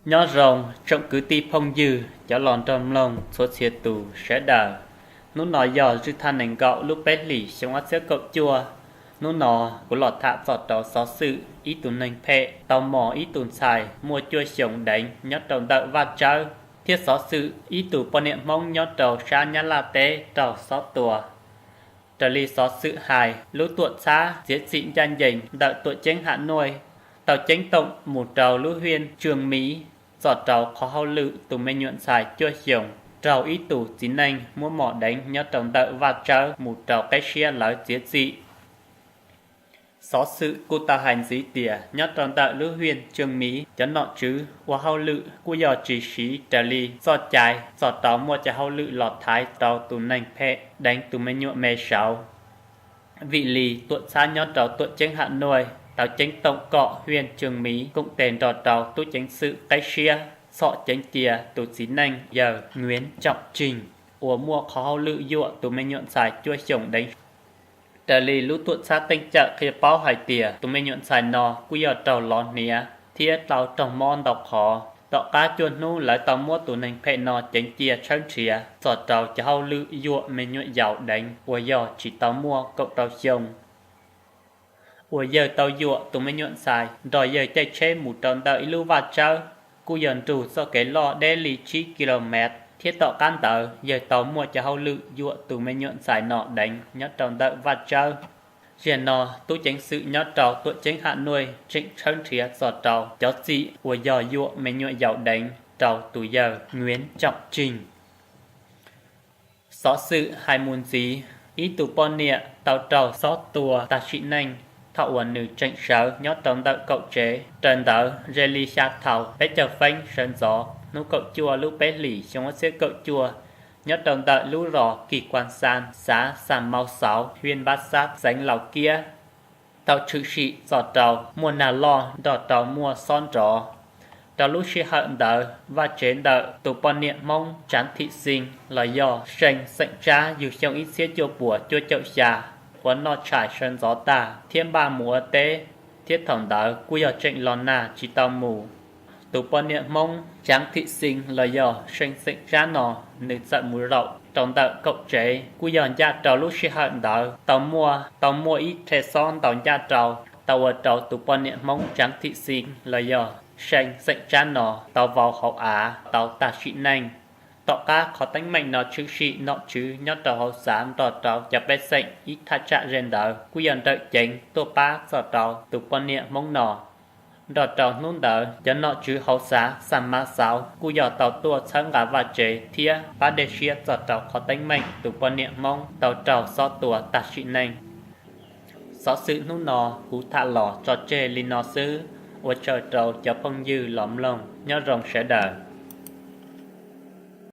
Nyob zoo tsoom kwv tij phooj ywg cov los nrog mloog txhua txhia tus sawv daws. Hnub no yog zwj thaj nees nkaum lub peb hlis xyoo ob txhiab kaum cuaj. Hnub no kuv los tham txog rau xov xwm ib tug neeg phem tau mos ib tug ntxhais muaj cuaj xyoos deev nyob rau ntawm vaj tsawb, thiab xov xwm ib tug poj niam Hmoob nyob rau sab Nyab Laj teb raug xob tua. Raws li xov xwm hais, lub tuam txhab txiav txim ncaj ncees ntawm tuam ceeb Ham Nuaj tau ceeb toom mus rau lub hiaj Tsuag Miv txog rau qhov hauj lwm tus me nyuam ntxhais cuaj xyoos raug ib tug txiv neej muab mos deev nyob rau ntawm vaj tsawb mus rau qeb siab lawv txiav txim. Xov xwm kuj tau hais ntxiv tias nyob rau ntawm lub hiaj Tsuag Miv cov nom tswv ua hauj lwm kuj yog tsis siv raws li txoj cai txog rau muaj cov hauj lwm los thaiv rau tus neeg phem deev tus me nyuam me saud. Vim li tuam txhab nyob rau tuam ceeb Ham Nuaj tau ceeb toom kom hiaj Tsuag Miv koom tes nrog rau tub ceev xwm qeb siab txhom ceev cia tus txiv neej yawg Nkiav Tsoom Tsig uas muaj qhov hauj lwm yuam tus me nyuam ntxhais cuaj xyoos deev. Raws li lub tuam txhab teej cawm qhia paub hais tias tus me nyuam ntxhais no kuj yog raug lov hniav thiab tau raug mob ntau qhov. Tom qab cuaj hnub lawv tau muab tus neeg phem no ceev cia tshawb nrhiav txog rau cov hauj lwm yuam me nyuam yaus deev uas yog tsis tau muaj kaum rau xyoo uas yawg tau yuam tus me nyuam ntxhais nrog yawg caij tsheb mus rau ntawm ib lub vaj tsawb, kuj yog nrug txoj kev loj deb li tsib ki lo mev, thiab tom qab ntawd yawg tau muaj cov hauj lwm yuam tus me nyuam ntxhais no deev nyob rau ntawm vaj tsawb. Zaum no tub ceev xwm nyob rau tuam ceeb Ham Nuaj tseem tshawb nrhiav txog rau cov txim uas yog yuam me nyuam yaus deev rau tus yawg Nkiav Tsoom Tsig. Xov xwm hais mus ntxiv, ib tug poj niam tau raug xob tua tag sim neej thaum uas nws tseem sawv nyob rau ntawm kaum tsev. Raws ntawd ze li xya thaus peb caug feeb sawv ntxov hnub kaum cuaj lub peb hlis xyoo ob txhiab kaum cuaj, nyob rau ntawm lub zos Kis Kuas Xas, xav Xas Mau Xauv, hiaj Npab Xab, xeev Laus Kiab, tau tshwm sim txog rau muaj nag loj nrog rau muaj xob nrov. Rau lub sij hawm ntawd vaj tsev ntawm tus poj niam Hmoob Tsav Thim Xis los yog See Xeem Tsab yug xyoo ib txhiab cuaj puas cuaj caum xya, ua noj tshais sawv ntxov tag thiab npaj mus ua teb, thiab thaum ntawd kuj yog tseem los nag tsis tau mus. Tus poj niam Hmoob Tsav Thim Xis los yog See Xeem Tsab no, nws txawm mus zaum rau ntawm kaum tsev, kuj yog ncaj rau lub sij hawm ntawd tau muaj, tau muaj ib rhe xob ntaus ncaj rau, tau ua rau tus poj niam Hmoob Tsav Thim Xis los yog See Xeem Tsab no tau vau hauv av tau tag sim neej. Tom qab qhov teeb meem no tshwm sim, nom tswv nyob rau hauv xav nrog rau cov pej xeem ib thaj tsam ze ntawd kuj yog nrawm ceev tuaj pab txog rau tus poj niam Hmoob no. Nrog rau hnub ntawd cov nom tswv hauv xav Xas Mas Xauv kuj yog tau tuaj txhawb nqa vaj tsev thiab pab dej siab txog rau qhov teeb meem tus poj niam Hmoob tau raug xob tua tag sim neej. Xov xwm hnub no kuv tham los tso tseg li no xwb, ua tsaug rau cov phooj ywg los mloog, nyob zoo sawv daws.